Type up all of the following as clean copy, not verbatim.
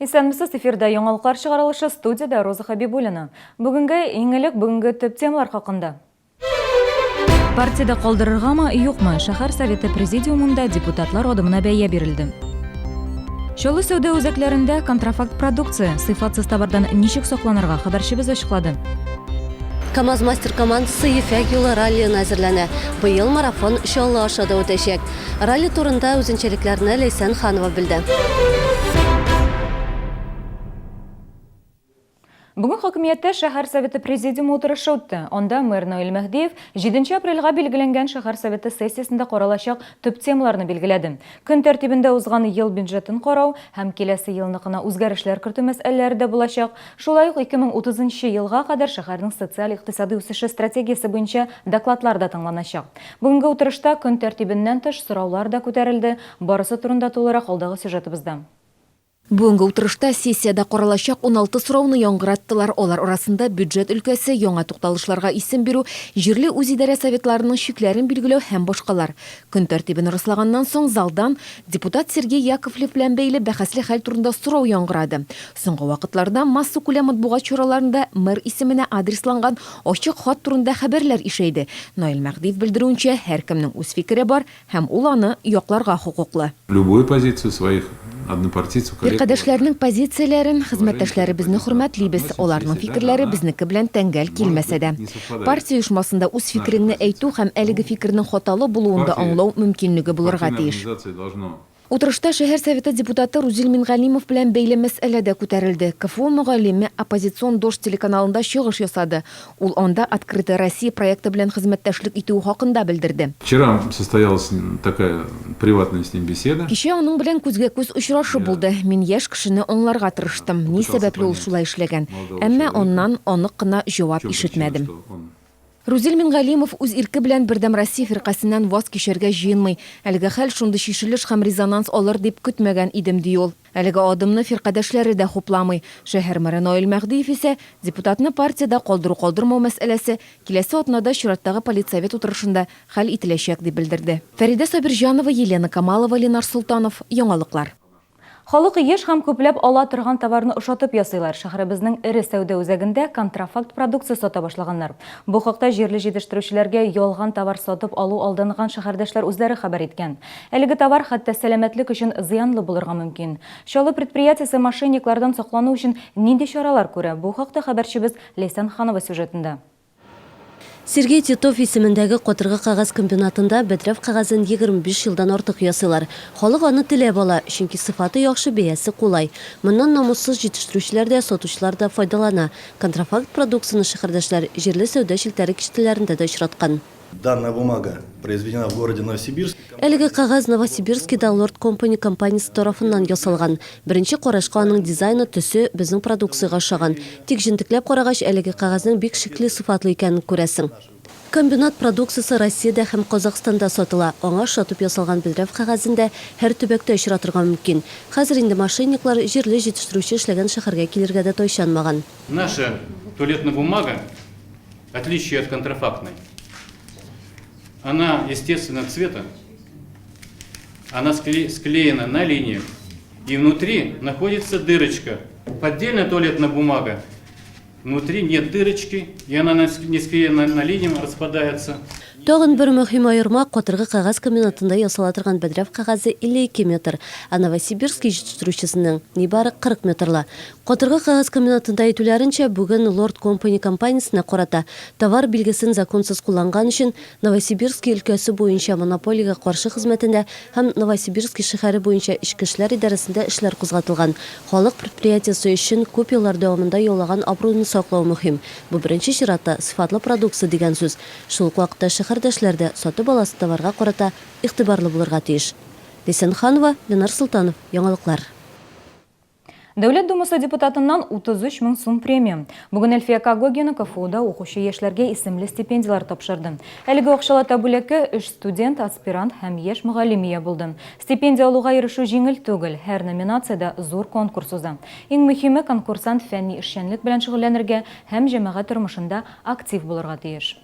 Исәнмесез, эфирда яңалыклар чыгарылышы, студиядә Роза Хәбибуллина. Бүгенге иң элек бүгенге төп темалар хакында. Партиядә калдырыргамы, юкмы? Шәһәр советы президиумында депутатлар адымына бәя бирелде. Чаллы сәүдә үзәкләрендә контрафакт продукция, сыйфатсыз товардан ничек сакланырга, хәбәрчебез ачыклады. КАМАЗ-Мастер командасы Ефәк юлы раллиена әзерләнә. Быел марафон Чаллы аша да үтәчәк. Ралли турында үзенчәлекләрне Ләйсән Ханова белде. Бүген хакимияттә шәһәр советы президиумы утырышы үтте. Анда мэр Наил Мәһдиев 7 апрельгә билгеләнгән шәһәр советы сессиясендә каралачак төп темаларны билгеләде. Көн тәртибендә узган ел бюджетын карау һәм киләсе елныкына үзгәрешләр кертү мәсьәләләре дә булачак. Шулай ук 2030 нчы елга кадәр шәһәрнең социаль-икътисадый үсеше стратегиясе буенча докладлар да тыңланачак. Бүгенге утырышта көн тәртибеннән тыш сораулар да күтәрелде. Барысы турында тулырак алдагы сюжетыбызда. Бүгенге утырышта сессиядә каралачак 16 сорауны яңгыраттылар. Алар арасында бюджет өлкәсе, яңа тукталышларга исем бирү, җирле үзидарә советларының чикләрен билгеләү һәм башкалар. Көн тәртибен раслаганнан соң залдан депутат Сергей Яковлев белән бәйле бәхәсле хәл турында сорау яңгырады. Соңгы вакытларда массакүләм матбугат чараларында мэр исеменә адресланган ачык хат турында хәбәрләр ишәйде. Наил Мәһдиев белдерүенчә, һәркемнең үз фикере бар, Һәм ул аны якларга хокуклы. Любую позицию своих однопартийцев, коллег. Фиркадәшләрнең позицияләрен, хезмәттәшләребезне хөрмәтлибез, аларның фикерләре безнеке белән тәңгәл килмәсә дә. Партия оешмасында үз фикереңне әйтү һәм әлеге фикернең хаталы булуын да аңлау мөмкинлеге булырга тиеш. Утырышта шәһәр Советы депутаты Рузил Мингалимов белән бәйле мәсьәлә дә күтәрелде. КФУ мөгаллиме оппозицион Дождь телеканалында чыгыш ясады. Ул анда Открытая Россия проекты белән хезмәттәшлек итүе хакында белдерде. Вчера состоялась такая приватная с ним беседа. Кичә аның белән күзгә-күз очрашу булды. Мин яшь кешене аңларга тырыштым, ни сәбәпле ул шулай эшләгән. Әмма аннан анык кына җавап ишетмәдем. Рузил Мингалимов үз ирке белән Бердәм Россия фиркасеннән ваз кичәргә җыенмый. Әлеге хәл шундый чишелеш һәм резонанс алыр дип көтмәгән идем, ди ул. Әлеге адымны фиркадәшләре дә хупламый. Шәһәр мэры Наил Мәһдиев исә, депутатны партиядә калдыру-калдырмау мәсьәләсе киләсе атнада чираттагы политсовет утырышында хәл ителәчәк, дип белдерде. Фәридә Сабирҗанова, Елена Камалова, Ленар Солтанов, Яңалыклар. Халык еш һәм күпләп ала торган товарны ошатып ясыйлар. Шәһәребезнең эре сәүдә үзәгендә контрафакт продукция сата башлаганнар. Бу хакта җирле җитештерүчеләргә ялган товар сатып алу алданган шәһәрдәшләр үзләре хәбәр иткән. Әлеге товар хәтта сәламәтлек өчен зыянлы булырга мөмкин. Чаллы предприятиесе мошенниклардан саклану өчен нинди чаралар күрә? Бу хакта хәбәрчебез Ләйсән Ханова сюжетында. Сергей Титов исемендәге катыргы кәгазь комбинатында бәдрәф кәгазен 25 елдан артык ясыйлар. Халык аны теләп ала, чөнки сыйфаты яхшы, бәясе кулай. Моннан намуссыз җитештерүчеләр дә, сатучылар да файдалана. Контрафакт продукцияне шәһәрдәшләр җирле сәүдә челтәре киштәләрендә дә очраткан. Данная бумага произведена в городе Новосибирск. Әлеге кәгазь Новосибирскида Lord Company компаниясе тарафыннан ясалган. Беренче карашка аның дизайны, төсе безнең продукциягә ошаган. Тик җентекләп карагач, әлеге кәгазьнең бик шикле сыйфатлы икәнен күрәсең. Комбинат продукциясе Россиядә һәм Казахстанда сатыла. Аңа ошатып ясалган бәдрәф кәгазен дә һәр төбәктә очратырга мөмкин. Хәзер инде мошенниклар җирле җитештерүче эшләгән шәһәргә килергә дә тайчанмаган. Наша туалетная бумага отличие от контрафактной, она естественного цвета, она склеена на линиях, и внутри находится дырочка. Поддельная туалетная бумага, внутри нет дырочки, и она не склеена на линиях, распадается. Тагын бер мөһим аерма, катыргы кәгазь комбинатында ясала торган бәдрәф кәгазе 52 метр, ә Новосибирский җитештерүчесенең, нибары 40 метрлы. Катыргы кәгазь комбинатында әйтүләренчә, бүген Лорд Компани компаниясенә карата товар билгесен законсыз кулланган өчен Новосибирски өлкәсе буенча монополиягә каршы хезмәтендә һәм Новосибирски шәһәре буенча эчке эшләр идарәсендә эшләр кузгатылган. Халык предприятиесе өчен күп еллар дәвамында яулаган абруйны саклау мөһим. Бу беренче чиратта сыйфатлы продукция дигән сүз. Шул ук вакытта шәһәрдәшләр дә сатып аласы товарга карата игътибарлы булырга тиеш. Ләйсән Ханова, Ленар Солтанов, Яңалыклар. Дәүләт Думасы депутатыннан 33 мең сум премия. Бүген Әлфия Когогина КФУда укучы яшьләргә исемле стипендияләр тапшырды. Әлеге акчалата бүләккә өч студент, аспирант һәм яшь мөгаллим ия булды. Стипендия алуга ирешү җиңел түгел, һәр номинациядә зур конкурс уза. Иң мөһиме, конкурсант фәнни эшчәнлек белән шөгыльләнергә һәм җәмәгать тормышында актив булырга тиеш.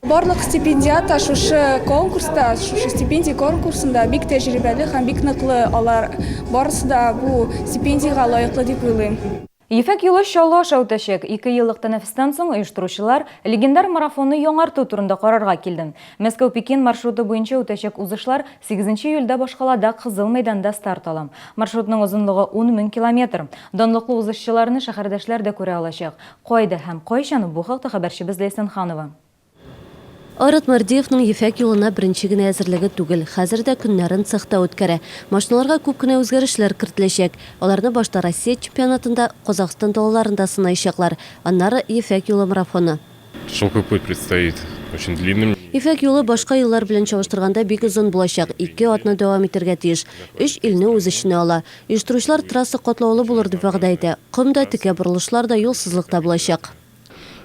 Барлык стипендиат та шушы конкурста, шушы стипендия конкурсында бик тәҗрибәле һәм бик ныклы, алар барысы да бу стипендиягә лаеклы дип уйлыйм. Ефәк юлы Чаллы аша үтәчәк. Икееллык тәнәфестән соң оештыручылар легендар марафонны яңарту турында карарга килде. Мәскәү-Пекин маршруты буенча үтәчәк узышлар сигезенче июльдә башкалада Кызыл мәйданда старт ала. Маршрутның озынлыгы 10 мең километр. Данлыклы узышчыларны шәһәрдәшләр дә күрә алачак. Кайда һәм кайчан, бу хакта хәбәрчебез Ләйсән Ханова. Айрат Мәрдиевның ефәк юлына беренче генә әзерлеге түгел, хәзер дә көннәрен цехта үткәрә. Машиналарга күп кенә үзгәрешләр кертеләчәк. Аларны башта Россия чемпионатында, Казахстан далаларында сынаячаклар, аннары, Ефәк юлы марафоны. Шелковый путь предстоит очень длинным. Ефәк юлы башка юллар белән чагыштырганда бик озын булачак, ике атна дәвам итәргә тиеш. Өч илне үз эченә ала. Оештыручылар трасса катлаулы булыр дип вәгъдә итә. Ком да, текә борылышлар да, юлсызлык та булачак.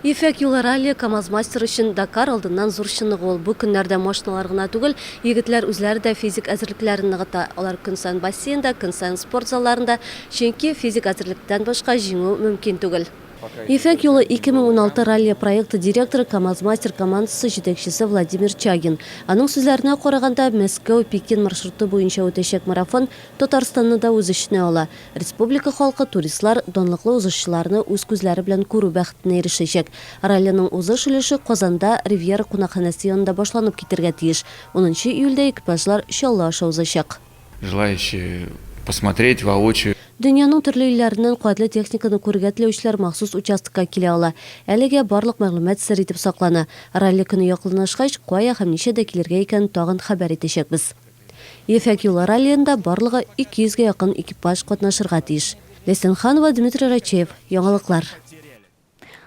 Ефәк юлы раллие КАМАЗ-мастер өчен Дакар алдыннан зур чыныгу ул. Бу көннәрдә машиналар гына түгел, егетләр үзләре дә физик әзерлекләрен ныгыта. Алар көн саен бассейнда, көн саен спорт залларында, чөнки физик әзерлектән башка җиңү мөмкин түгел. Ефәк юлы 2016 раллие проекты директоры, КАМАЗ-мастер командасы җитәкчесе Владимир Чагин. Аның сүзләренә караганда, Мәскәү, Пекин маршруты буенча үтәчәк марафон Татарстанны да үз эченә ала. Республика халкы, туристлар данлыклы узышчыларны үз күзләре белән күрү бәхетенә ирешәчәк. Раллиның узыш өлеше Казанда Ривьера кунакханәсе янында башланып китәргә тиеш. Унынчы июльдә экипажлар Чаллы аша узачак. Желающие посмотреть воочию. Дөньяның төрле илләреннән куәтле техниканы күрергә теләүчеләр махсус участокка килә ала. Әлегә барлык мәгълүмат сер итеп саклана. Ралли көне якынлашкач, кая һәм ничәдә килергә икәнен тагын хәбәр итәчәкбез. Ефәк юлы раллиенда барлыгы 200 гә якын экипаж катнашырга тиеш. Ләйсән Ханова, Дмитрий Рачеев, Яңалыклар.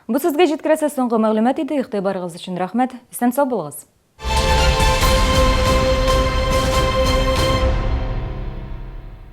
Бу сезгә җиткерәсе соңгы мәгълүмат иде. Игътибарыгыз өчен рәхмәт. Исән-сау булыгыз!